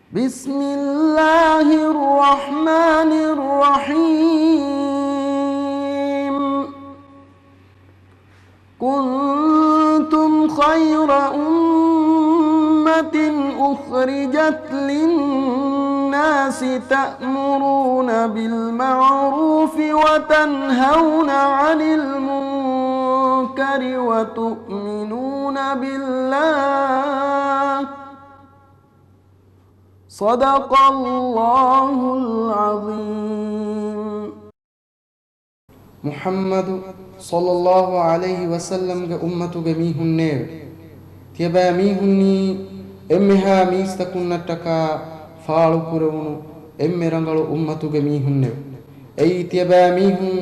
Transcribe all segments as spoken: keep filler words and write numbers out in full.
بسم الله الرحمن الرحيم. كنتم خير أمة أخرجت للناس تأمرون بالمعروف وتنهون عن المنكر وتؤمنون بالله. صدق الله العظيم. މުޙައްމަދު ޞައްލައްލާހު ޢަލައިހި ވަސައްލަމްގެ އުއްމަތުގެ މީހުންނޭވެ! ތިޔަބައިމީހުންނީ އެންމެހާ މީސްތަކުންނަށްޓަކާ ފާޅުކުރެވުނު އެންމެ ރަނގަޅު އުއްމަތުގެ މީހުންނެވެ. އެއީ ތިޔަބައިމީހުން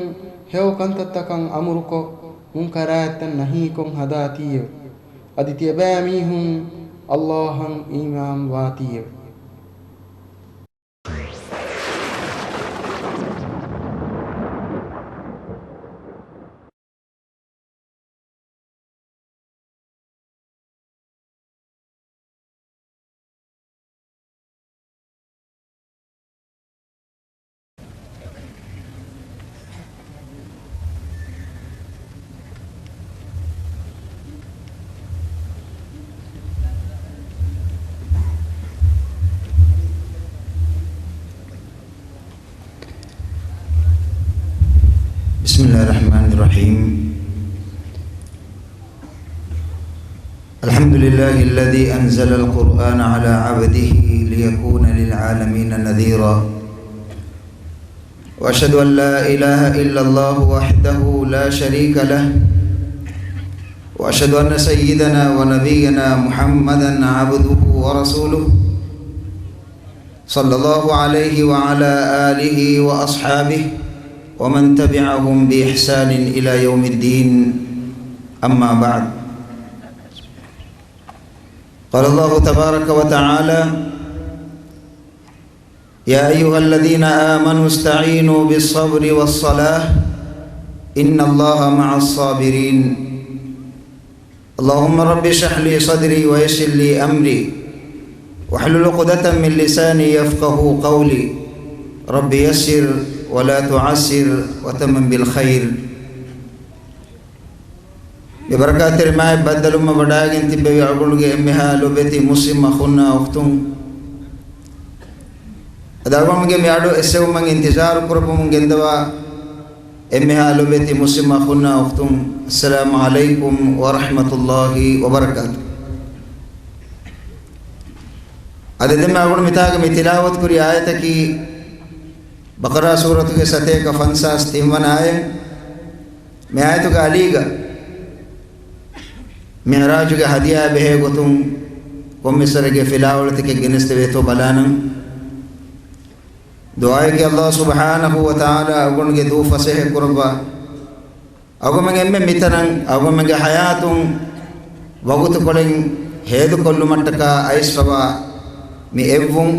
ހެޔޮ ކަންތައްތަކަށް އަމުރުކޮށް، މުންކަރާތްތައް ނަހީކޮށް ހަދާތީއެވެ. އަދި ތިޔަބައިމީހުން ﷲ އަށް އީމާން ވާތީއެވެ. بسم الله الرحمن الرحيم. الحمد لله الذي أنزل القرآن على عبده ليكون للعالمين نذيرا. وأشهد أن لا إله إلا الله وحده لا شريك له. وأشهد أن سيدنا ونبينا محمدا عبده ورسوله. صلى الله عليه وعلى آله وأصحابه ومن تبعهم بإحسان إلى يوم الدين. أما بعد. قال الله تبارك وتعالى: يا أيها الذين آمنوا استعينوا بالصبر والصلاة إن الله مع الصابرين. اللهم رب اشرح لي صدري ويسر لي أمري واحلل عقدة من لساني يفقهوا قولي. رب يسر ولا تعسر وتمم بالخير. މި ބަރަކާތްތެރި މާތް ބައްދަލުވުމަށް ވަޑައިގެން ތިއްބެވި އަޅުގަނޑުގެ އެންމެހާ ލޮބުވެތި މުސްލިމް އަޚުންނާ އުޚްތުން، އަދި އަޅުގަނޑުގެ މި އަޑު އެއްސެވުމަށް އިންތިޒާރު ކުރައްވަމުން ގެންދަވާ އެންމެހާ ލޮބުވެތި މުސްލިމް އަޚުންނާ އުޚްތުން، އައްސަލާމު ޢަލައިކުމް ވަރަޙްމަތުﷲި ވަބަރަކާތު. އަދި ދެންމެ އަޅުގަނޑު މިތާގަ މި ތިލާވަތު ކުރި އާޔަތަކީ ބަޤަރާ ސޫރަތުގެ ސަތޭކަ ފަންސާސް ތިން ވަނަ އާޔަތް. މި އާޔަތުގެ އަލީގަ މިޢުރާޖުގެ ހަދިޔާ ބެހޭ ގޮތުން ކޮންމެސްވަރެއްގެ ފިލާވަޅުތަކެއް ގެނެސްދެވޭތޯ ބަލާނަން. ދުޢާއަކީ ﷲ ސުބްޙާނަހޫ ވަތަޢާލާ އަޅުގަނޑުގެ ދޫ ފަސޭހަ ކުރައްވާ، އަޅުގަނޑުމެން އެންމެ މިތަނަށް އަޅުގަނޑުމެންގެ ޙަޔާތުން ވަގުތުކޮޅެއް ހޭދަކޮށްލުމަށްޓަކާ އައިސްފަވާ މި އެއްވުން،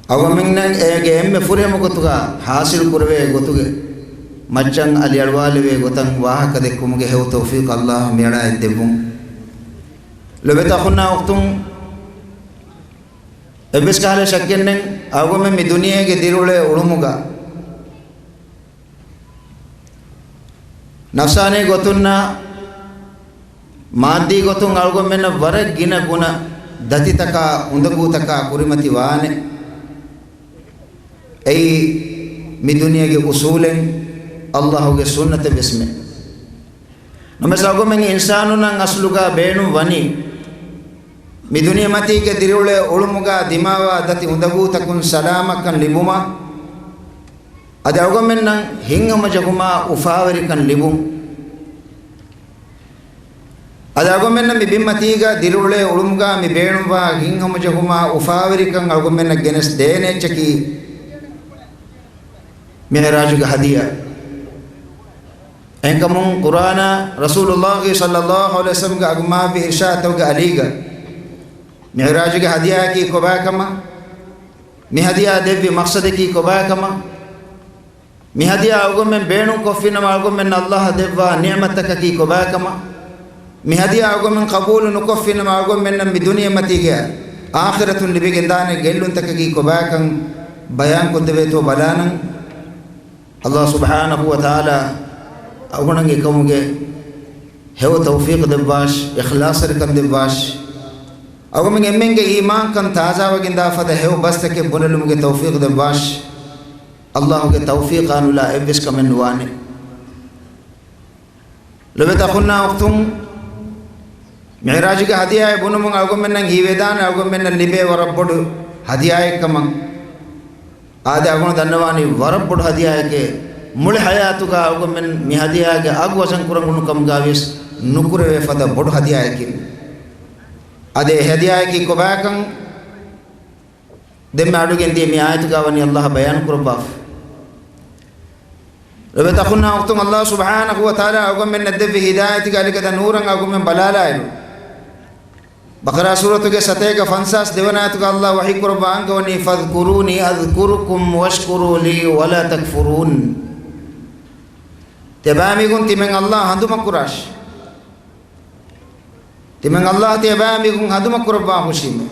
އަޅުގަނޑުމެންނަށް އޭގެ އެންމެ ފުރިހަމަ ގޮތުގަ ޙާޞިލު ކުރެވޭ ގޮތުގެ މައްޗަށް އަލިއަޅުވާލެވޭ ގޮތަށް ވާހަކަ ދެއްކުމުގެ ހެޔޮ ތައުފީޤު ﷲ މިއަޅާ އެއްދެއްވުން. ލޮބުވެތި އަޚުންނާ އުޚްތުން، އެއްވެސް ކަހަލަ ޝައްކެއްނެތް، އަޅުގަނޑުމެން މި ދުނިޔޭގެ ދިރިއުޅޭ އުޅުމުގަ ނަފްސާނީ ގޮތުންނާ މާއްދީ ގޮތުން އަޅުގަނޑުމެންނަށް ވަރަށް ގިނަ ގުނަ ދަތިތަކާ އުނދަގޫތަކާ ކުރިމަތި ވާނެ. އެއީ މި ދުނިޔޭގެ އުޞޫލެއް، ﷲގެ ސުންނަތެއް ވެސްމެ. ނަމަވެސް އަޅުގަނޑުމެން އިންސާނުންނަށް އަސްލުގަ ބޭނުން ވަނީ، މި ދުނިޔެމަތީގެ ދިރިއުޅޭ އުޅުމުގަ ދިމާވާ ދަތި އުނދަގޫތަކުން ސަލާމަތްކަން ލިބުމަށް، އަދި އަޅުގަނޑުމެންނަށް ހިތްހަމަޖެހުމާ އުފާވެރިކަން ލިބުން. އަދި އަޅުގަނޑުމެންނަށް މި ބިންމަތީގަ ދިރިއުޅޭ އުޅުމުގަ މި ބޭނުންވާ ހިތްހަމަޖެހުމާ އުފާވެރިކަން އަޅުގަނޑުމެންނަށް ގެނެސް ދޭނެ އެއްޗަކީ މިޢުރާޖުގެ ހަދިޔާ. އެހެންކަމުން ޤުރްއާނާ ރަސޫލުﷲ ޞައްލައްލާހު ޢަލައިހި ވަސައްލަމްގެ އަގުމާވި އިރްޝާދުގެ އަލީގަ މިޢުރާޖުގެ ހަދިޔާއަކީ ކޮބާކަމަށް، މި ހަދިޔާ ދެއްވި މަޤްޞަދަކީ ކޮބާކަމަށް، މި ހަދިޔާ އަޅުގަނޑުމެން ބޭނުންކޮށްފިނަމަ އަޅުގަނޑުމެންނަށް ﷲ ދެއްވާ ނިޢުމަތްތަކަކީ ކޮބާކަމަށް، މި ހަދިޔާ އަޅުގަނޑުމެން ޤަބޫލު ނުކޮށްފިނަމަ، އަޅުގަނޑުމެންނަށް މި ދުނިޔެމަތީގަ އާޚިރަތުން ލިބިގެންދާނެ ގެއްލުންތަކަކީ ކޮބާކަން ބަޔާންކޮށްދެވޭތޯ ބަލާނަން. ﷲ ސުބްޙާނަހޫ ވަތަޢާލާ އަޅުގަނޑަށް އެކަމުގެ ހެޔޮ ތައުފީޤު ދެއްވާށި، އިޚްލާޞްތެރިކަން ދެއްވާށި. އަޅުގަނޑުމެން އެންމެންގެ އީމާންކަން ތާޒާވެގެންދާ ފަދަ ހެޔޮ ބަސްތަކެއް ބުނެލުމުގެ ތައުފީޤު ދެއްވާށި. ﷲގެ ތައުފީޤާ ނުލާ އެއްވެސް ކަމެއް ނުވާނެ. ލޮބުވެތި އަޚުންނާ އުޚްތުން، މިޢުރާޖުގެ ހަދިޔާއެއް ބުނުމުން އަޅުގަނޑުމެންނަށް ހީވެދާނެ އަޅުގަނޑުމެންނަށް ލިބޭ ވަރަށް ބޮޑު ހަދިޔާއެއްކަމަށް. އާދެ، އަޅުގަނޑު ދަންނަވާނީ ވަރަށް ބޮޑު ހަދިޔާއެކޭ. މުޅި ޙަޔާތުގަ އަޅުގަނޑުމެން މި ހަދިޔާގެ އަގު ވަޒަން ކުރަން އުޅުނު ކަމުގަ ވިޔަސް ނުކުރެވޭ ފަދަ ބޮޑު ހަދިޔާއެކޭ. އާދެ، އެ ހަދިޔާއަކީ ކޮބާކަން ދެންމެ އަޑުގެން ދިޔަ މި އާޔަތުގަ ވަނީ ﷲ ބަޔާން ކުރައްވާފަ. ލޮބުވެތި އަޚުންނާ އުޚްތުން، ﷲ ސުބްޙާނަހޫ ވަތަޢާލާ އަޅުގަނޑުމެންނަށް ދެއްވި ހިދާޔަތުގެ އަލިގަދަ ނޫރަށް އަޅުގަނޑުމެން ބަލާލާއިރު، ބަޤަރާ ސޫރަތުގެ ސަތޭކަ ފަންސާސް ދެވަނަ އާޔަތުގަ ﷲ ވަޙީ ކުރައްވާ އަންގަވަނީ، فَاذْكُرُونِي أَذْكُرْكُمْ وَاشْكُرُوا لِي وَلَا تَكْفُرُونِ. ތިޔަބައިމީހުން ތިމަން ﷲ ހަނދުމަކުރާށި. ތިމަން ﷲ ތިޔަބައިމީހުން ހަނދުމަކުރައްވާ ހުށީމޭ.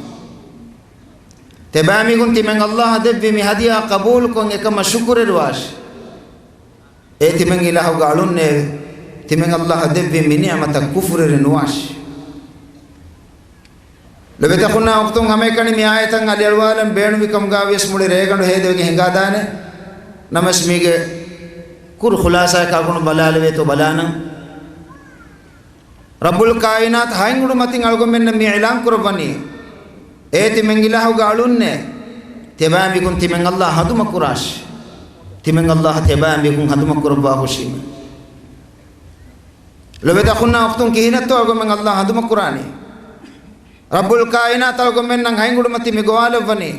ތިޔަބައިމީހުން ތިމަން ﷲ ދެއްވި މި ހަދިޔާ ޤަބޫލުކޮށް އެކަމަށް ޝުކުރެރުވާށި. އޭ ތިމަން އިލާހުގެ އަޅުންނޭވެ! ތިމަން ﷲ ދެއްވި މި ނިޢުމަތަށް ކުފުރުވެރި ނުވާށި. ލޮބުވެތި އަޚުންނާ އުޚްތުން، ހަމައެކަނި މި އާޔަތަށް އަލިއަޅުވާލަން ބޭނުމި ކަމުގަ ވިޔަސް މުޅި ރޭގަނޑު ހޭދަވެގެން ހިނގާދާނެ. ނަމަވެސް މީގެ ކުރު ޚުލާޞާއަކަށް އަޅުގަނޑު ބަލާލެވޭތޯ ބަލާނަން. ރައްބުލް ކާއިނާތު ހަތް އުޑުމަތިން އަޅުގަނޑުމެންނަށް މި އިޢުލާން ކުރައްވަނީ، އޭ ތިމަން އިލާހުގެ އަޅުންނޭ، ތިޔަބައިމީހުން ތިމަން ﷲ ހަނދުމަކުރާށި. ތިމަން ﷲ ތިޔަބައިމީހުން ހަނދުމަކުރައްވާ ހުށީމޭ. ލޮބުވެތި އަޚުންނާ އުޚްތުން، ކިހިނެއްތޯ އަޅުގަނޑުމެން ﷲ ހަނދުމަކުރާނީ؟ ރައްބުލް ކާއިނާތު އަޅުގަނޑުމެންނަށް ހަތް އުޑުމަތި މި ގޮވާލައްވަނީ.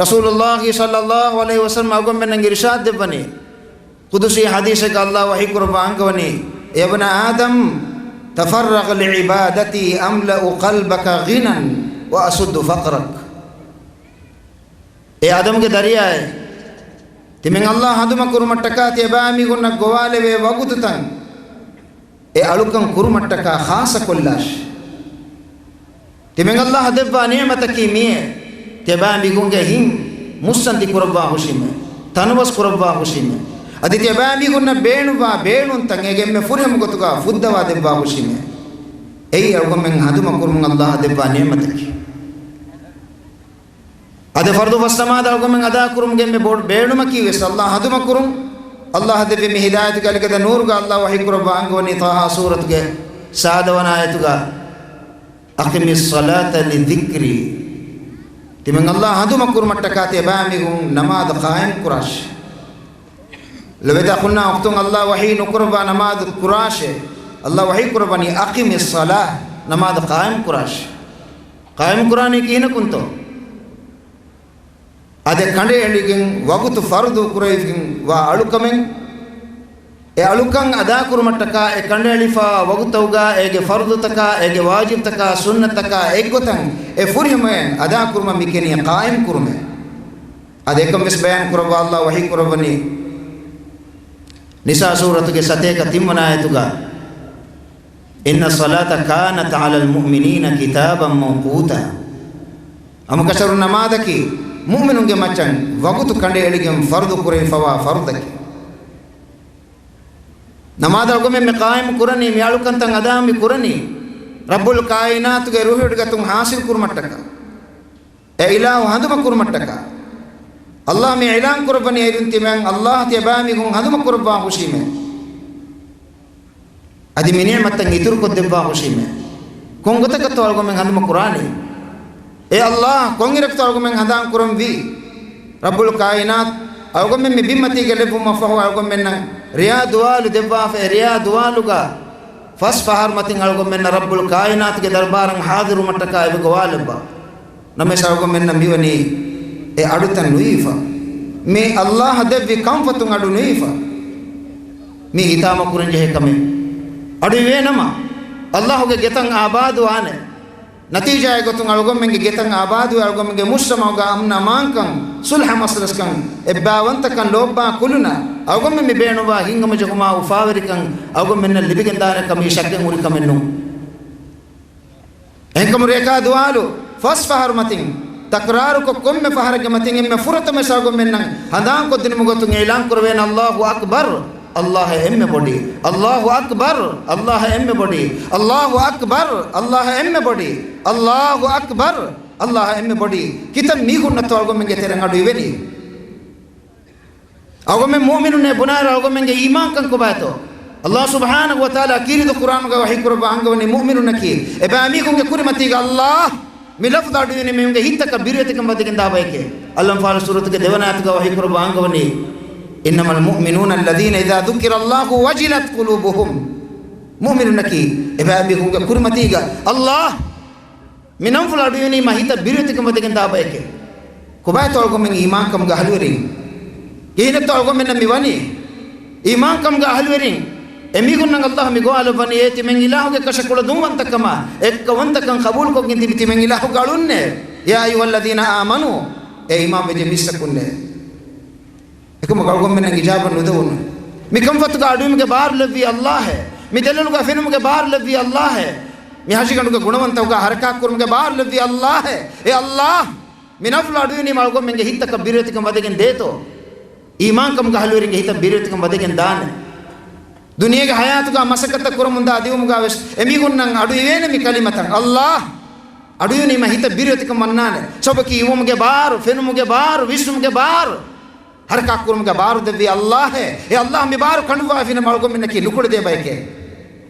ރަސޫލުﷲ ޞައްލަﷲ ޢަލައިހި ވަސައްލަމަ އަޅުގަނޑުމެންނަށް އިރުޝާދު ދެއްވަނީ، ޤުދުސީ ޙަދީޘެއްގަ ﷲ ވަޙީ ކުރައްވާ އަންގަވަނީ، يَا ابْنَ آدَمَ تَفَرَّغْ لِعِبَادَتِي أَمْلَأْ قَلْبَكَ غِنًى وَأَسُدَّ فَقْرَكَ. އޭ އާދަމްގެ ދަރިޔާއޭ! ތިމަން ﷲ ހަނދުމަކުރުމަށްޓަކާ ތިޔަބައިމީހުންނަށް ގޮވާލެވޭ ވަގުތުތައް އެ އަޅުކަން ކުރުމަށްޓަކާ ޚާއްޞަކޮށްލާށި. ތިމަން ﷲ ދެއްވާ ނިޢުމަތަކީ މިއޭ. ތިޔަބައިމީހުންގެ ހިތް މުއްސަނދި ކުރައްވާ ހުށީމޭ. ތަނަވަސް ކުރައްވާ ހުށީމޭ. އަދި ތިޔަބައިމީހުންނަށް ބޭނުންވާ ބޭނުންތައް އޭގެ އެންމެ ފުރިހަމަ ގޮތުގަ ފުއްދަވާ ދެއްވާ ހުށީމޭ. އެއީ އަޅުގަނޑުމެން ހަނދުމަކުރުމުން ﷲ ދެއްވާ ނިޢުމަތަކީ. އަދި ފަރުޟު ފަސް ނަމާދު އަޅުގަނޑުމެން އަދާކުރުމުގެ އެންމެ ބޮޑު ބޭނުމަކީ ވެސް ﷲ ހަނދުމަކުރުން. ﷲ ދެއްވި މި ހިދާޔަތުގެ އަލިގަދަ ނޫރުގަ ﷲ ވަޙީ ކުރައްވާ އަންގަވަނީ ޠާހާ ސޫރަތުގެ ސާދަވަނަ އާޔަތުގަ، أَقِمِ الصَّلَاةَ لِذِكْرِي. ތިމަން ﷲ ހަނދުމަކުރުމަށްޓަކާ ތިޔަބައިމީހުން ނަމާދު ޤާއިމް ކުރާށި. ލޮބުވެތި އަޚުންނާ އުޚްތުން، ﷲ ވަޙީ ނުކުރައްވާ ނަމާދު ކުރާށޭ. ﷲ ވަޙީ ކުރައްވަނީ، أَقِمِ الصَّلَاةَ، ނަމާދު ޤާއިމް ކުރާށޭ. ޤާއިމް ކުރާނީ ކިހިނަކުންތޯ؟ އަދި ކަނޑައެޅިގެން ވަގުތު ފަރުޟު ކުރެވިގެން ވާ އަޅުކަމެއް، އެ އަޅުކަން އަދާކުރުމަށްޓަކާ އެ ކަނޑައެޅިފާ ވަގުތަކުގަ އޭގެ ފަރުޟުތަކާ، އޭގެ ވާޖިބްތަކާ، ސުންނަތްތަކާ އެއްގޮތަށް އެ ފުރިހަމަޔަށް އަދާކުރުމަށް މި ކިޔަނީ ޤާއިމް ކުރުމޭ. އަދި އެކަން ވެސް ބަޔާން ކުރައްވާ ﷲ ވަޙީ ކުރައްވަނީ، ނިސާ ސޫރަތުގެ ސަތޭކަ ތިންވަނަ އާޔަތުގަ، إِنَّ الصَّلَاةَ كَانَتْ عَلَى الْمُؤْمِنِينَ كِتَابًا مَوْقُوتًا. ހަމަކަށަވަރުން ނަމާދަކީ މުއުމިނުންގެ މައްޗަށް ވަގުތު ކަނޑައެޅިގެން ފަރުޟު ކުރެވިފަވާ ފަރުޟަކީ. ނަމާދަށް އަޅުގަނޑުމެން މި ޤާއިމް ކުރަނީ، މި އަޅުކަންތައް އަދާ މި ކުރަނީ، ރައްބުލް ކާއިނާތުގެ ރުހިވޮޑިގަތުން ޙާޞިލް ކުރުމަށްޓަކާ. އެ އިލާހު ހަނދުމަ ކުރުމަށްޓަކާ. ﷲ މި އިޢުލާން ކުރައްވަނީ އޭރުން ތިމަން ﷲ ތިޔަބައިމީހުން ހަނދުމަ ކުރައްވާ ހުށީމޭ. އަދި މި ނިޢުމަތްތައް އިތުރުކޮށްދެއްވާ ހުށީމޭ. ކޮން ގޮތަކަށްތޯ އަޅުގަނޑުމެން ހަނދުމަ ކުރާނީ؟ އޭ ﷲ، ކޮންއިރަކުތޯ އަޅުގަނޑުމެން ހަނދާން ކުރަންވީ؟ ރައްބުލް ކާއިނާތު އަޅުގަނޑުމެން މި ބިންމަތީގަ ލެއްވުމަށްފަހު އަޅުގަނޑުމެންނަށް ރެޔާ ދުވާލު ދެއްވާފަ، އެ ރެޔާ ދުވާލުގަ ފަސް ފަހަރު މަތިން އަޅުގަނޑުމެންނަށް ރައްބުލް ކާއިނާތުގެ ދަރުބާރަށް ޙާޟިރުވުމަށްޓަކާ އެބަ ގޮވާލައްވާ. ނަމަވެސް އަޅުގަނޑުމެންނަށް މިވަނީ އެ އަޑުތައް ނުއިވިފަ. މި ﷲ ދެއްވި ކަންފަތުން އަޑު ނުއިވިފަ. މީ ހިތާމަކުރަންޖެހޭ ކަމެއް. އަޑު އިވޭނަމަ، ﷲގެ ގެތައް އާބާދުވާނެ. ނަތީޖާއެއް ގޮތުން އަޅުގަނޑުމެންގެ ގެތައް އާބާދުވެ، އަޅުގަނޑުމެންގެ މުޖްތަމަޢުގަ އަމްނު އަމާންކަން، ޞުލްޙަ މަސަލަސްކަން، އެއްބާވަންތަކަން، ލޯބިވާ ކުލުން އަޅުގަނޑުމެން މި ބޭނުންވާ ހިތްހަމަޖެހުމާ އުފާވެރިކަން އަޅުގަނޑުމެންނަށް ލިބިގެންދާނެ ކަމީ ޝައްކެއް ހުރި ކަމެއް ނޫން. އެހެންކަމުން ރޭކާ ދުވާލު ފަސް ފަހަރު މަތިން ތަކްރާރުކޮށް، ކޮންމެ ފަހަރެއްގެ މަތިން އެންމެ ފުރަތަމަ އަޅުގަނޑުމެންނަށް ހަނދާންކޮށްދިނުމުގެ ގޮތުން އިޢުލާން ކުރެވޭނެ، އައްލާހު އަކްބަރު، އައްލާހަށް އެންމެ ބޮޑީ، އައްލާހު އަކްބަރު، އައްލާހަށް އެންމެ ބޮޑީ، އައްލާހު އަކްބަރު، އައްލާހަށް އެންމެ ބޮޑީ، އައްލާހު އަކްބަރު، އައްލާހަށް އެންމެ ބޮޑީ. ކިތައް މީހުންނަށްތޯ އަޅުގަނޑުމެންގެ ތެރެއިން އަޑު އިވެނީ؟ އަޅުގަނޑުމެން މުއުމިނުންނޭ ބުނާއިރު އަޅުގަނޑުމެންގެ އީމާންކަން ކޮބާތޯ؟ އައްލާހު ސުބްޙާނަހު ވަ ތަޢާލާ ކީރިތި ޤުރްއާނުގައި ވަޙީ ކުރައްވާ އަންގަވަނީ މުއުމިނުންނަކީ އެބައިމީހުންގެ ކުރިމަތީގަ އައްލާހް މި ލަފްޒު އަޑުއިވެނީ މީހުންގެ ހިތްތަކަށް ބިރުވެތިކަން ވަދެގެން ދާ ބަޔެކޭ. އަލްއަންފާލު ސޫރަތުގެ ދެވަނަ އާޔަތުގައި ވަޙީ ކުރައްވާ އަންގަވަނީ، إنما المؤمنون الذين إذا ذكر الله وجلت قلوبهم. މުއުމިނުންނަކީ އެބައިމީހުންގެ ކުރިމަތީގަ އައްލާހް މި ނަންފުޅު އަޑުއިވެނީމާ ހިތަށް ބިރުވެތިކަން ވަދެގެން ދާ ބަޔެކޭ. ކޮބާތޯ އަޅުގަނޑުމެން އީމާންކަމުގެ އަހުލުވެރިން؟ ކިހިނެއްތޯ އަޅުގަނޑުމެންނަށް މި ވަނީ؟ އީމާންކަމުގެ އަހުލުވެރިން، އެމީހުންނަށް އައްލާހު މި ގޮވާލައްވަނީ އޭ ތިމަން އިލާހުގެ ކަށަކޮޅު ދުންވަންތަކަމާ، އެއްކަވަންތަކަން ޤަބޫލުކޮށްގެން ތިބި ތިމަން އިލާހުގެ އަޅުންނޭ. يا أيها الذين آمنوا، އޭ އީމާންވެއްޖެ މީސްތަކުންނޭ. އެކަމަކު އަޅުގަނޑުމެންނަށް އިޖާބަ ނުދެވުނު. މި ކަންފަތުގަ އަޑުއިވުމުގެ ބާރު ލެއްވީ އައްލާހޭ. މި ދެލޮލުގަ ފެނުމުގެ ބާރު ލެއްވީ އައްލާހޭ. މި ހަށިގަނޑުގެ ގުނަވަންތަކުގަ ހަރަކާތްކުރުމުގެ ބާރު ލެއްވީ އައްލާހޭ. އޭ އައްލާހް، މި ނަފްލު އަޑުއިވެނީމަ އަޅުގަނޑުމެންގެ ހިތްތަކަށް ބިރުވެތިކަން ވަދެގެން ދޭތޯ؟ އީމާންކަމުގެ އަހުލުވެރިންގެ ހިތަށް ބިރުވެތިކަން ވަދެގެން ދާނެ. ދުނިޔޭގެ ހަޔާތުގަ މަސައްކަތްތައް ކުރަމުންދާ ދިއުމުގަ ވެސް އެމީހުންނަށް އަޑު އިވޭނެ މި ކަލިމަތައް، އައްލާހް. އަޑުއިވެނީމަ ހިތަށް ބިރުވެތިކަން ވަންނާނެ. ސަބަބަކީ އިވުމުގެ ބާރު، ފެނުމުގެ ބާރު، ވިސްނުމުގެ ބާރު، ހަރަކާތްކުރުމުގެ ބާރު ދެއްވީ އައްލާހޭ. އޭ އައްލާހް، މި ބާރު ކަނޑުވާފިނަމަ އަޅުގަނޑުމެންނަކީ ނުކުޅެދޭ ބަޔެކޭ.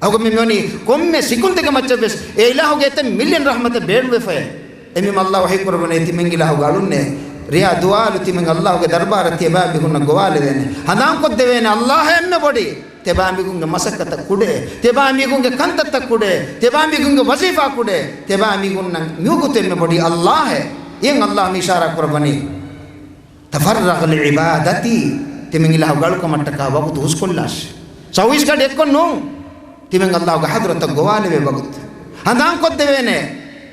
އަޅުގަނޑުމެން މިވަނީ ކޮންމެ ސިކުންތެއްގެ މައްޗަށްވެސް އެ އިލާހުގެ އެތައް މިލިއަން ރަޙްމަތެއް ބޭނުންވެފައޭ. އެމީ އައްލާހް ވަޙީ ކުރައްވަނީ ތިމަން އިލާހުގެ އަޅުންނޭ. ރެޔާ ދުވާލު ތިމަން އައްލާހުގެ ދަރުބާރަށް ތިޔަބައިމީހުންނަށް ގޮވާލެވޭނެ. ހަނދާންކޮށްދެވޭނެ އައްލާހް އެންމެ ބޮޑީ. ތިޔަބައިމީހުންގެ މަސައްކަތަށް ކުޑޭ، ތިޔަބައިމީހުންގެ ކަންތައްތައް ކުޑޭ، ތިޔަބައިމީހުންގެ ވަޒީފާ ކުޑޭ، ތިޔަބައިމީހުންނަށް މިވަގުތު އެންމެ ބޮޑީ އައްލާހޭ. އެހެން އައްލާހް މި އިޝާރާ ކުރައްވަނީ، تفرغ لعبادتي، ތިމަން އިލާހުގެ އަޅުކަމަށްޓަކާ ވަގުތު ހުސްކޮށްލާށޭ. ސައުވީސް ގަޑި އެއްކޮށް ނޫން. ތިމަން އައްލާހުގެ ޙަޟްރަތަށް ގޮވާލެވޭ ވަގުތު. ހަނދާންކޮށްދެވޭނެ،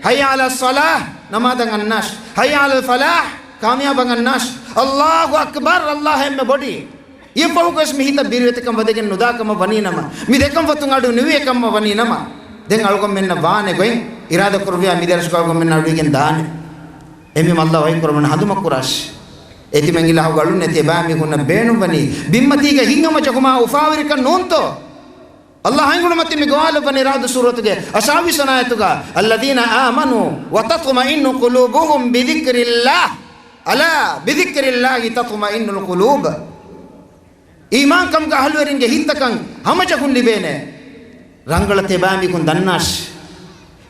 حي على الصلاة، ނަމާދަށް އަންނާށޭ. حي على الفلاح، ކާމިޔާބަށް އަންނާށޭ. އައްލާހު އަކްބަރު، އައްލާހް އެންމެ ބޮޑީ. އެއްފަހަކުވެސް މި ހިތަށް ބިރުވެތިކަން ވަދެގެން ނުދާކަމަށް ވަނީނަމަ، މި ދެކަންފަތުން އަޑު ނުވިޔަކަމަށް ވަނީނަމަ، ދެން އަޅުގަނޑުމެންނަށް ވާނެ ގޮތް އިރާދަކުރެއްވިޔާ މި ދަރުސް އަޅުގަނޑުމެންނަށް އަޑުއިވިގެން ދާނެ. އެހެންވީމަ އައްލާހު ވަޙީކުރައްވަނީ ހަނދުމަކުރާށޭ. އޭ ތިމަން އިލާހުގެ އަޅުންނޭ، ތިޔަބައިމީހުންނަށް ބޭނުންވަނީ ބިންމަތީގަ ހިތްހަމަޖެހުމާ އުފާވެރިކަން ނޫންތޯ؟ އައްލާހް ހަތް ގުނަ މަތިން މި ގޮވާލައްވަނީ ރަޢުދު ސޫރަތުގެ އަށާވީސް ވަނަ އާޔަތުގަ، الذين آمنوا وتطمئن قلوبهم بذكر الله، ألا بذكر الله تطمئن القلوب. އީމާންކަމުގެ އަހުލުވެރިންގެ ހިތްތަކަށް ހަމަޖެހުން ލިބޭނެ. ރަނގަޅަށް ތިޔަބައިމީހުން ދަންނާށޭ.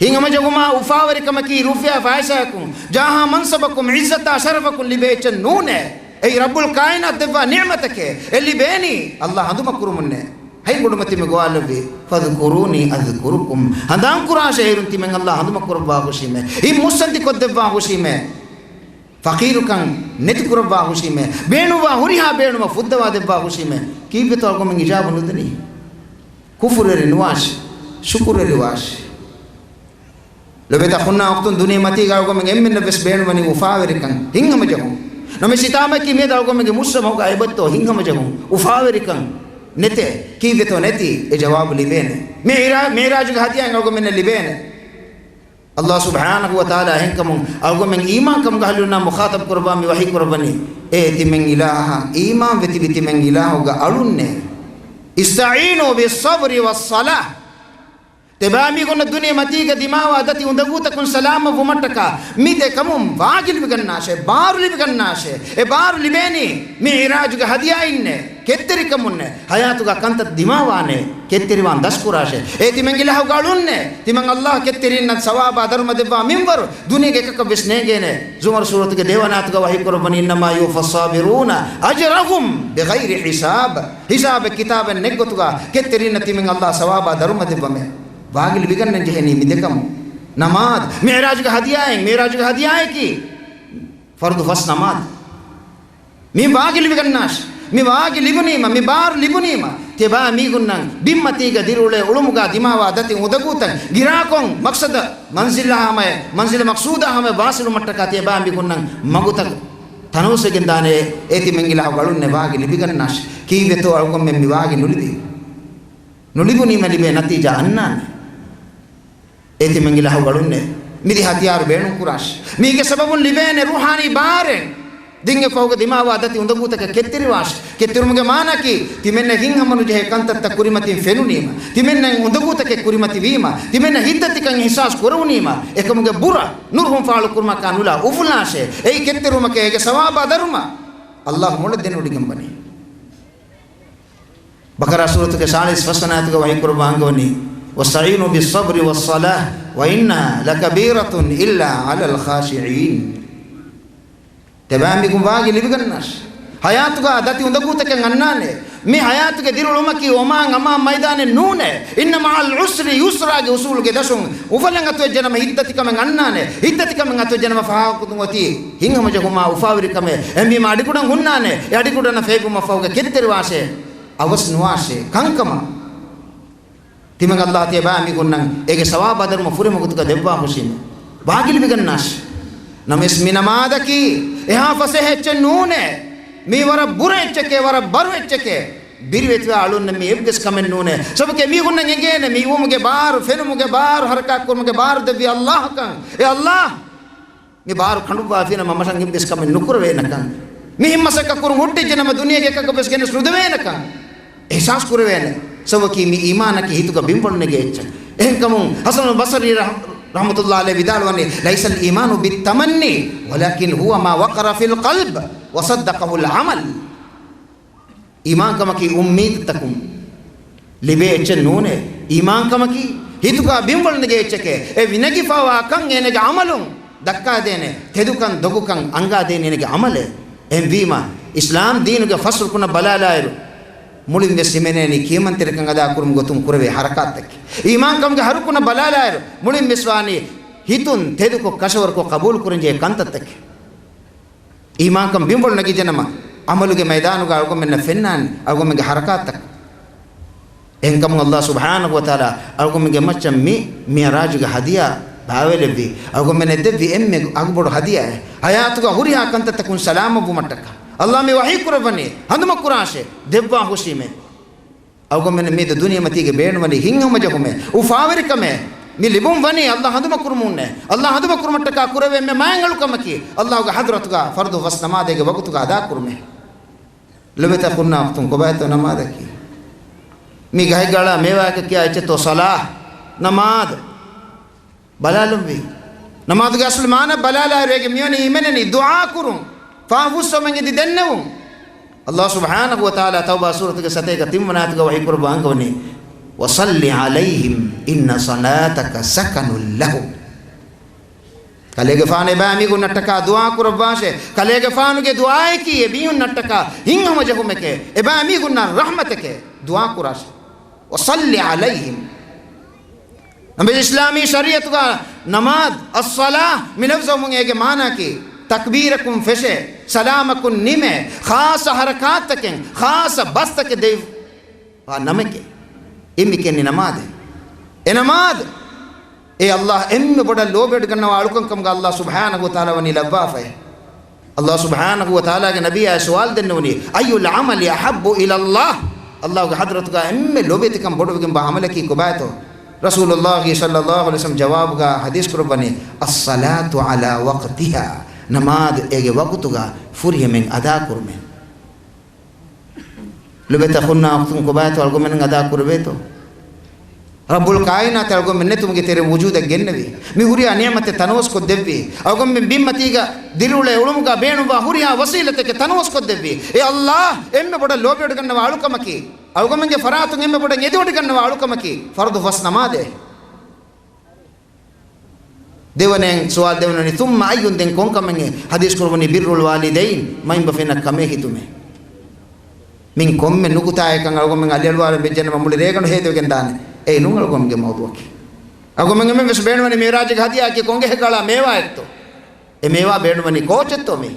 ހިތްހަމަޖެހުމާ އުފާވެރިކަމަކީ ރުފިޔާ ފައިސާއަކުން، ޖާހާ މަންސަބަކުން، ޢިއްޒަތާ ޝަރަފަކުން ލިބޭ އެއްޗެއް ނޫނޭ. އެއީ ރައްބުލް ކާއިނާތު ދެއްވާ ނިޢުމަތެކޭ. އެ ލިބޭނީ އައްލާހް ހަނދުމަކުރުމުންނޭ. ހަތް ގުނަ މަތިން މި ގޮވާލެއްވީ، فاذكروني أذكركم. ހަނދާންކުރާށޭ އޭރުން ތިމަން އައްލާހް ހަނދުމަކުރައްވާހުށީމޭ. ހިތް މުއްސަނދިކޮށްދެއްވާހުށީމޭ. ފަޤީރުކަން ނެތިކުރައްވާހުށީމޭ. ބޭނުންވާ ހުރިހާ ބޭނުމަށް ފުއްދަވާ ދެއްވާހުށީމޭ. ކީއްވެތޯ އަޅުގަނޑުމެން އިޖާބަ ނުދެނީ؟ ކުފުރުވެރި ނުވާށޭ، ޝުކުރުވެރިވާށޭ. ލޮބުވެތި އަޚުންނާ އުޚްތުން، ދުނިޔެ މަތީގަ އަޅުގަނޑުމެން އެންމެންނަށް ވެސް ބޭނުންވަނީ އުފާވެރިކަން، ހިތްހަމަޖެހުން. ނަމަވެސް ހިތާމައަކީ މިއަދު އަޅުގަނޑުމެންގެ މުޖްތަމަޢުގަ އެބައޮތްތޯ ހިތްހަމަޖެހުން، އުފާވެރިކަން ނެތޭ؟ ކީއްވެތޯ ނެތީ؟ އެ ޖަވާބު ލިބޭނެ. މިޢުރާ-، މިޢުރާޖުގެ ހަދިޔާއިން އަޅުގަނޑުމެންނަށް ލިބޭނެ. އައްލާހް ސުބްޙާނަހު ވަ ތަޢާލާ އެހެންކަމުން އަޅުގަނޑުމެން އީމާންކަމުގެ އަހުލުންނާ މުޚާޠަބު ކުރައްވާ މި ވަޙީ ކުރައްވަނީ، އޭ ތިމަން އިލާހަށް އީމާންވެ ތިބި ތިމަން އިލާހުގެ އަޅުންނޭ. اسْتَعِينُوا بِالصَّبْرِ وَالصَّلَاةِ. ތިޔަބައިމީހުންނަށް ދުނިޔެ މަތީގަ ދިމާވާ ދަތި އުނދަގޫތަކުން ސަލާމަތްވުމަށްޓަކާ މި ދެ ކަމުން ވާގި ލިބިގަންނާށޭ، ބާރު ލިބިގަންނާށޭ. އެ ބާރު ލިބޭނީ މިޢުރާޖުގެ ހަދިޔާއިންނޭ، ކެތްތެރިކަމުންނޭ. ހަޔާތުގަ ކަންތައް ދިމާވާނޭ، ކެތްތެރިވާން ދަސްކުރާށޭ. އޭ ތިމަން އިލާހުގެ އަޅުންނޭ، ތިމަން އައްލާހް ކެތްތެރިންނަށް ސަވާބާ ދަރުމަ ދެއްވާ މިންވަރު ދުނިޔޭގެ އެކަކަށް ވެސް ނޭނގޭނެ. ޒުމަރު ސޫރަތުގެ ދެވަނަ އާޔަތުގަ ވަޙީ ކުރައްވަނީ، إِنَّمَا يُوَفَّى الصَّابِرُونَ أَجْرَهُمْ بِغَيْرِ حِسَابٍ. ހިސާބެއް ކިތާބެއް ނެތް ގޮތުގަ ކެތްތެރިންނަށް ތިމަން އައްލާހް ސަވާބާ ދަރުމަ ދެއްވަމޭ. ވާގި ލިބިގަންނަން ޖެހެނީ މި ދެ ކަމުން. ނަމާދު، މިޢުރާޖުގެ ހަދިޔާއިން، މިޢުރާޖުގެ ހަދިޔާއަކީ ފަރުޟު ފަސް ނަމާދު. މި ވާގި ލިބިގަންނާށޭ. މި ވާގި ލިބުނީމަ، މި ބާރު ލިބުނީމަ، ތިޔަބައިމީހުންނަށް ބިންމަތީގަ ދިރިއުޅޭ އުޅުމުގަ ދިމާވާ ދަތި އުނދަގޫތައް ގިރާކޮށް، މަޤްޞަދަށް، މަންޒިލާ ހަމަޔަށް، މަންޒިލަށް މަޤްޞޫދާ ހަމަޔަށް ވާޞިލުވުމަށްޓަކާ ތިޔަބައިމީހުންނަށް މަގުތައް ތަނަވަސްވެގެން ދާނެ. އޭ ތިމަން އިލާހުގެ އަޅުންނޭ، ވާގި ލިބިގަންނާށޭ. ކީއްވެތޯ އަޅުގަނޑުމެން މި ވާގި ނުލިބީ؟ ނުލިބުނީމަ ލިބޭ ނަތީޖާ އަންނާނެ. އޭ ތިމަން އިލާހުގެ އަޅުންނޭ، މިދި ހަތިޔާރު ބޭނުން ކުރާށި. މީގެ ސަބަބުން ލިބޭނެ ރޫޙާނީ ބާރެއް. ދިންގެ ފަހުގަ ދިމާވާ ދަތި އުނދަގޫތަކަށް ކެތްތެރިވާށި. ކެތްތެރުމުގެ މާނައަކީ، ތިމެންނަށް ހިތްހަމަނުޖެހޭ ކަންތައްތައް ކުރިމަތިން ފެނުނީމަ، ތިމެންނަށް އުނދަގޫތަކެއް ކުރިމަތިވީމަ، ތިމެންނަށް ހިތްދަތިކަން އިޙްސާސް ކުރެވުނީމަ، އެކަމުގެ ބުރަ ނުރުހުން ފާޅުކުރުމަކާ ނުލާ އުފުލާށޭ. އެއީ ކެތްތެރުމަކޭ، އޭގެ ސަވާބާ ދަރުމަ އައްލާހު މޮޅަށް ދެނެވޮޑިގެންވަނީ. ބަޤަރާ ސޫރަތުގެ ސާޅީސް ފަސްވަނަ އާޔަތުގަ ވަޙީކުރައްވާ އަންގަވަނީ، "وَاسْتَعِينُوا بِالصَّبْرِ وَالصَّلَاةِ وَإِنَّهَا لَكَبِيرَةٌ إِلَّا عَلَى الْخَاشِعِينَ." ތިބާ މީހުން ވާގި ލިބިގަންނާށި. ޙަޔާތުގަ ދަތި އުނދަގޫތަކެއް އަންނާނެ. މި ޙަޔާތުގެ ދިރިއުޅުމަކީ އޮމާން އަމާން މައިދާނެއް ނޫނޭ. إِنَّ مَعَ الْعُسْرِ يُسْرًا ގެ އުޞޫލުގެ ދަށުން އުފަލަން އަތުވެއްޖެނަމަ ހިތްދަތިކަމެއް އަންނާނެ. ހިތްދަތިކަމެއް އަތުވެއްޖެނަމަ ފާހަގަކޮށްދުން އޮތީ ހިތްހަމަޖެހުމާ އުފާވެރިކަމެއް. އެހެންވީމަ އަޑިގުޑަން ހުންނާނެ. އެ އަޑިގުޑަނަށް ފޭބުމަށްފަހުގަ ކެތްތެރިވާށޭ. އަވަސް ނުވާށޭ ކަންކަމަށް. ތިމަން އައްލާހު ތިޔަބައިމީހުންނަށް އޭގެ ސަވާބާ ދަރުމަ ފުރިހަމަ ގޮތުގަ ދެއްވާ ހުށީމެ. ވާގި ލިބިގަންނާށި. ނަމަވެސް މި ނަމާދަކީ އެހާ ފަސޭހަ އެއްޗެއް ނޫނޭ. މީ ވަރަށް ބުރަ އެއްޗެކޭ، ވަރަށް ބަރު އެއްޗެކޭ. ބިރުވެތިވާ އަޅުންނަށް މީ އެއްވެސް ކަމެއް ނޫނޭ. ސަބަބަކީ މީހުންނަށް އެނގޭނެ މި އިވުމުގެ ބާރު، ފެނުމުގެ ބާރު، ޙަރަކާތްކުރުމުގެ ބާރު ދެއްވީ އައްލާހަކަށް. އޭ އައްލާހް! މި ބާރު ކަނޑުއްވާފިނަމަ މަށަށް އެއްވެސް ކަމެއް ނުކުރެވޭނެކަން، މިހެން މަސައްކަތް ކުރުން ހުއްޓިއްޖެނަމަ ދުނިޔޭގެ އެކަކަށްވެސް ގެނެސް ނުދެވޭނެކަން އިޙްސާސް ކުރެވޭނެ. ސަބަބަކީ މި އީމާނަކީ ހިތުގަ ބިންވަޅު ނެގޭ އެއްޗެއް. އެހެންކަމުން ޙަސަނުލް ބަޞްރީ ރަޙް-، ރަޙްމަތުﷲ ޢަލައިހި ވިދާޅުވަނީ، "لَيْسَ الْإِيمَانُ بِالتَّمَنِّي وَلَكِنْ هُوَ مَا وَقَرَ فِي الْقَلْبِ وَصَدَّقَهُ الْعَمَلُ." އީމާންކަމަކީ އުއްމީދުތަކުން ލިބޭ އެއްޗެއް ނޫނޭ. އީމާންކަމަކީ ހިތުގަ ބިންވަޅު ނެގޭ އެއްޗެކޭ. އެ ނެގިފައިވާ ކަން އޭނަގެ ޢަމަލުން ދައްކާދޭނެ، ތެދުކަން ދޮގުކަން އަންގާދޭނީ އޭނަގެ ޢަމަލޭ. އެހެންވީމަ، އިސްލާމް ދީނުގެ ފަސް ރުކުނަށް ބަލާލާއިރު، މުޅިން ވެސް ހިމެނޭނީ ކިޔަމަންތެރިކަން އަދާކުރުމުގެ ގޮތުން ކުރެވޭ ޙަރަކާތްތަކެއް. އީމާންކަމުގެ ހަ ރުކުނަށް ބަލާލާއިރު، މުޅިން ވެސް ވާނީ ހިތުން ތެދުކޮށް ކަށަވަރުކޮށް ޤަބޫލުކުރަންޖެހޭ ކަންތައްތަކެއް. އީމާންކަން ބިންވަޅު ނެގިއްޖެނަމަ، ޢަމަލުގެ މައިދާނުގަ އަޅުގަނޑުމެންނަށް ފެންނާނެ އަޅުގަނޑުމެންގެ ޙަރަކާތްތައް. އެހެންކަމުން ﷲ ސުބްޙާނަހޫ ވަތަޢާލާ އަޅުގަނޑުމެންގެ މައްޗަށް މި މިޢުރާޖުގެ ހަދިޔާ ބާވައިލެއްވި، އަޅުގަނޑުމެންނަށް ދެއްވި އެންމެ އަގުބޮޑު ހަދިޔާއެއް. ޙަޔާތުގަ ހުރިހާ ކަންތައްތަކުން ސަލާމަތްވުމަށްޓަކާ. ﷲ މި ވަޙީ ކުރައްވަނީ، ހަނދުމަކުރާށޭ، ދެއްވާ ހުށީމޭ. އަޅުގަނޑުމެން މިއަދު ދުނިޔެމަތީގަ ބޭނުންވަނީ ހިތްހަމަޖެހުމެއް، އުފާވެރިކަމެއް. މި ލިބުން ވަނީ ﷲ ހަނދުމަކުރުމުންނޭ. ﷲ ހަނދުމަކުރުމަށްޓަކާ ކުރެވޭ އެންމެ މާތް އަޅުކަމަކީ، ﷲގެ ޙަޟްރަތުގަ ފަރުޟު ފަސް ނަމާދެއް އޭގެ ވަގުތުގަ އަދާކުރުމޭ. ލޮބުވެތި އަޚުންނާ އުޚްތުން، ކޮބާތޯ ނަމާދަކީ؟ މީ ގަހެއްގަ އަޅާ މޭވާއަކަށް ކިޔާ އެއްޗެއްތޯ ޞަލާ، ނަމާދު؟ ބަލާލުންވީ. ނަމާދުގެ އަޞްލު މާނަ ބަލާލާއިރު އޭގެ މިވަނީ ހިމެނެނީ ދުޢާ ކުރުން، ފާފަ ފުއްސެވުމަށް އެދި ދެންނެވުން. ﷲ ސުބްޙާނަހޫ ވަތަޢާލާ ތައުބާ ސޫރަތުގެ ސަތޭކަ ތިންވަނަ އާޔަތުގަ ވަޙީކުރައްވާ އަންގަވަނީ، "وَصَلِّ عَلَيْهِمْ إِنَّ صَلَاتَكَ سَكَنٌ لَهُمْ." ކަލޭގެފާނު އެބައިމީހުންނަށްޓަކާ ދުޢާ ކުރައްވާށޭ. ކަލޭގެފާނުގެ ދުޢާއަކީ އެމީހުންނަށްޓަކާ ހިތްހަމަޖެހުމެކޭ، އެބައިމީހުންނަށް ރަޙްމަތެކޭ. ދުޢާ ކުރާށޭ. "وَصَلِّ عَلَيْهِمْ." ނަމަވެސް އިސްލާމީ ޝަރީޢަތުގަ ނަމާދު، އައްޞަލާ، މި ލަފްޒު އައުމުން އޭގެ މާނައަކީ، ތަކްބީރަކުން ފެށޭ، ސަލާމަކުން ނިމޭ، ޚާއްޞަ ޙަރަކާތްތަކެއް، ޚާއްޞަ ބަސްތަކެއް ދެވި ވާ ނަމެކޭ. އެ މި ކިޔަނީ ނަމާދޭ. އެ ނަމާދު، އޭ ﷲ އެންމެ ބޮޑަށް ލޯބިވެޑިގަންނަވާ އަޅުކަން ކަމުގަ ﷲ ސުބްޙާނަހޫ ވަތަޢާލާ ވަނީ ލައްވާފައޭ. ﷲ ސުބްޙާނަހޫ ވަތަޢާލާގެ ނަބިއްޔާ ސުވާލު ދެންނެވުނީ، "أَيُّ الْعَمَلِ أَحَبُّ إِلَى اللَّهِ؟" ﷲގެ ޙަޟްރަތުގަ އެންމެ ލޯބިވެތިކަން ބޮޑުވެގެންވާ ޢަމަލަކީ ކޮބާތޯ؟ ރަސޫލުﷲ ޞައްލަﷲު ޢަލައިހި ވަސައްލަމް ޖަވާބުގަ ޙަދީޘް ކުރައްވަނީ، "الصَّلَاةُ عَلَى وَقْتِهَا." ނަމާދު އޭގެ ވަގުތުގަ ފުރިހަމައިން އަދާކުރުމޭ. ލޮބުވެތި އަޚުންނާ އުޚްތުން، ކޮބާތޯ އަޅުގަނޑުމެން އަދާ ކުރެވޭތޯ؟ ރައްބުލް ކާއިނާތު އަޅުގަނޑުމެން ނެތުމުގެ ތެރެއިން ވުޖޫދަށް ގެންނެވި. މި ހުރިހާ ނިޢުމަތެއް ތަނަވަސްކޮށްދެއްވި. އަޅުގަނޑުމެން ބިންމަތީގަ ދިރިއުޅޭ އުޅުމުގަ ބޭނުންވާ ހުރިހާ ވަސީލަތެކެއް ތަނަވަސްކޮށްދެއްވި. އޭ ﷲ، އެންމެ ބޮޑަށް ލޯބިވެޑިގަންނަވާ އަޅުކަމަކީ، އަޅުގަނޑުމެންގެ ފަރާތުން އެންމެ ބޮޑަށް އެދިވޮޑިގަންނަވާ އަޅުކަމަކީ، ފަރުޟު ފަސް ނަމާދޭ. ދެވަނައިން ސުވާލު ދެވަނަނީ، ثُمَّ أَيٌّ؟ ދެން ކޮންކަމެއް؟ ޙަދީޘް ކުރައްވަނީ، بِرُّ الْوَالِدَيْنِ، މައިންބަފައިންނަށް ކަމޭ ހިތުމޭ. މިން ކޮންމެ ނުކުތާއެއްކަން އަޅުގަނޑުމެން އަލިއަޅުވާލަން ވެއްޖެނަމަ މުޅި ރޭގަނޑު ހޭދަވެގެން ދާނެ. އެއީ ނޫން އަޅުގަނޑުމެންގެ މައުޟޫޢަކީ. އަޅުގަނޑުމެން އެންމެން ވެސް ބޭނުންވަނީ މިޢުރާޖުގެ ހަދިޔާއަކީ ކޮންގެހެއްގަ އަޅާ މޭވާއެއްތޯ؟ އެ މޭވާ ބޭނުންވަނީ ކޯޗެއްތޯ މީ؟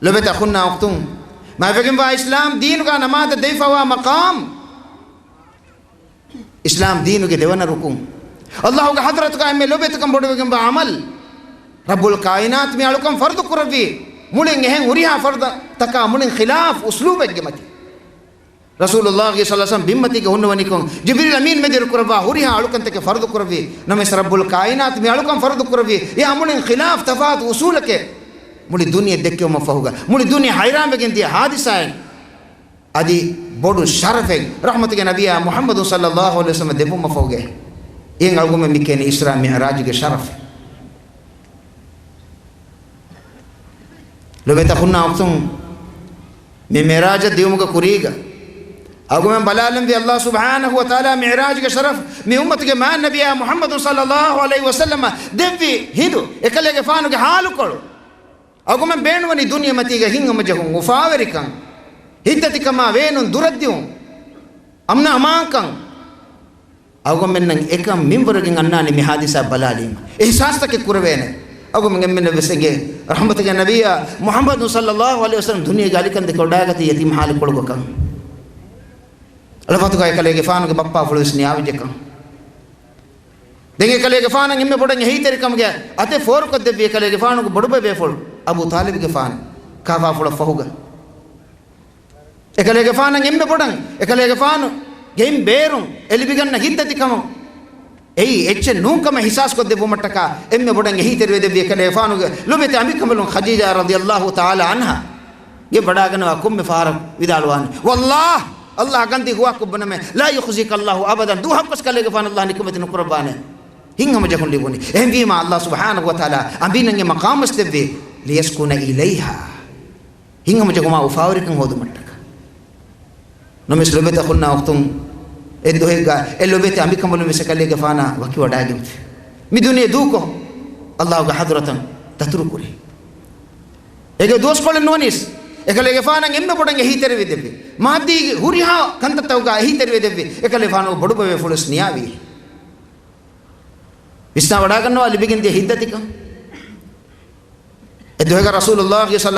ލޮބުވެތި އަޚުންނާ އުޚްތުން، މާތްވެގެންވާ އިސްލާމް ދީނުގަ ނަމާދަށް ދެވިފައިވާ މަޤާމް، އިސްލާމް ދީނުގެ ދެވަނަ ރުކުން، ﷲގެ ޙަޟްރަތުގަ އެންމެ ލޯބިވެތިކަން ބޮޑުވެގެންވާ ޢަމަލު، ރައްބުލް ކާއިނާތު މި އަޅުކަން ފަރުޟު ކުރެއްވި މުޅިން އެހެން ހުރިހާ ފަރުޟުތަކާ މުޅިން ޚިލާފު އުސްލޫބެއްގެ މަތިން. ރަސޫލުﷲ ޞައްލަﷲ ޢަލައިހި ވަސައްލަމް ބިންމަތީގަ ހުންނަވަނިކޮށް، ޖިބްރީލް އަމީން މެދުވެރި ކުރައްވާ ހުރިހާ އަޅުކަންތަކެއް ފަރުޟު ކުރެއްވި. ނަމަވެސް ރައްބުލް ކާއިނާތު މި އަޅުކަން ފަރުޟު ކުރެއްވީ، އެ އަމުރިން ޚިލާފް ތަފާތު އުޞޫލެކޭ. މުޅި ދުނިޔެ ދެއްކެވުމަށް ފަހުގަ، މުޅި ދުނިޔެ ހައިރާންވެގެން ދިޔަ ޙާދިސާއެއް. އަދި ބޮޑު ޝަރަފެއް ރަޙްމަތުގެ ނަބިއްޔާ މުޙައްމަދު ޞައްލަﷲ ޢަލައިހި ވަސައްލަމަށް ދެއްވުމަށް ފަހުގަ، އެއިން އަޅުގަނޑުމެން މި ކިޔަނީ އިސްރާ މިޢުރާޖުގެ ޝަރަފް. ލޮބުވެތި އަޚުންނާ އުޚްތުން، މި މިޢުރާޖަށް ދިޔުމުގެ ކުރީގަ، އަޅުގަނޑުމެން ބަލާލަންވީ ﷲ ސުބްޙާނަހޫ ވަތަޢާލާ މިޢުރާޖުގެ ޝަރަފް، މި އުއްމަތުގެ މާތް ނަބިއްޔާ މުޙައްމަދު ޞައްލަﷲ ޢަލައިހި ވަސައްލަމަށް ދެއްވި ހިނދު، އެކަލޭގެފާނުގެ ޙާލުކޮޅު. އަޅުގަނޑުމެން ބޭނުންވަނީ ދުނިޔެމަތީގަ ހިތްހަމަޖެހުން، އުފާވެރިކަން، ހިތްދަތިކަމާ ވޭނުން ދުރަށްދިއުން، އަމްނު އަމާންކަން. އަޅުގަނޑުމެންނަށް އެކަން މިންވަރުގެން އަންނާނެ މި ޙާދިސާ ބަލާލީމަ. އިޙްސާސްތަކެއް ކުރެވޭނެ. އަޅުގަނޑުމެން އެންމެންނަށް ވެސް އެނގޭ، ރަޙްމަތުގެ ނަބިއްޔާ މުޙައްމަދު ޞައްލަﷲ ޢަލައިހި ވަސައްލަމް ދުނިޔޭގެ އަލިކަން ދެކެ ވަޑައިގަތީ ޔަތީމް ޙާލުކޮޅުގަކަން. އަޅުފަތުގަ އެކަލޭގެފާނުގެ ބައްޕާފުޅު ވެސް ނިޔާވެއްޖެކަން. ދެން އެކަލޭގެފާނަށް އެންމެ ބޮޑަށް އެހީތެރިކަމުގެ އަތެއް ފޯރުކޮށްދެއްވި އެކަލޭގެފާނުގެ ބޮޑުބޭބޭފުޅު އަބޫ ޠާލިބުގެފާނު ކާފާފުޅަށް ފަހުގަ. އެކަލޭގެފާނަށް އެންމެ ބޮޑަށް، އެކަލޭގެފާނުގެ އިން ބޭރުން އެ ލިބިގަންނަ ހިތްދަތިކަމުން، އެއީ އެއްޗެއް ނޫންކަމަށް އިޙްސާސްކޮށްދެއްވުމަށްޓަކާ އެންމެ ބޮޑަށް އެހީތެރިވެދެއްވި އެކަލޭގެފާނުގެ ލޮބުވެތި އަނބިކަނބަލުން ޚަދީޖާ ރަޟިޔަﷲ ތަޢާލާ ޢަންހާ ގެ ވަޑާގަންނަވާ ކޮންމެ ފަހަރަށް ވިދާޅުވާނެ، ވައްލާހް، ﷲ ގަންދީ ހުވާކޮށް ބުނަމޭ، ލާ ޔުޚްޒީކަ ﷲ އަބަދަން، ދުވަހަކުވެސް ކަލޭގެފާނު ﷲ ނިކަމެތި ނުކުރައްވާނެ. ހިތްހަމަޖެހުން ލިބުނީ. އެހެންވީމާ، ﷲ ސުބްޙާނަހޫ ވަތަޢާލާ އަނބީންނަށް އެ މަޤާމުވެސް ދެއްވީ، ލިޔަސްކުނަ އިލައިހާ. ހިތްހަމަޖެހުމާ އުފާވެރިކަން ހޯދުމަށްޓަކާ. ނަމަވެސް ލޮބުވެތި އަޚުންނާ އުޚްތުން، އެއްދުވަހެއްގަ އެ ލޮބުވެތި އަނބިކަނބަލުން ވެސް އެކަލޭގެފާނާ ވަކިވަޑައިގެންފި. މި ދުނިޔެ ދޫކޮށް، ﷲގެ ޙަޟްރަތަށް ދަތުރުކުރި. އޭގެ ދުވަސްކޮޅެއް ނުވަނީސް، އެކަލޭގެފާނަށް އެންމެ ބޮޑަށް އެހީތެރިވެދެއްވި، މާއްދީ ހުރިހާ ކަންތައްތަކުގަ އެހީތެރިވެދެއްވި، އެކަލޭގެފާނުގެ ބޮޑުބޭބޭފުޅުވެސް ނިޔާވީ. ވިސްނާވަޑައިގަންނަވާ ލިބިގެންދިޔަ ހިތްދަތިކަން. އެއްދުވަހެއްގަ ރަސޫލުﷲ ޞައްލަ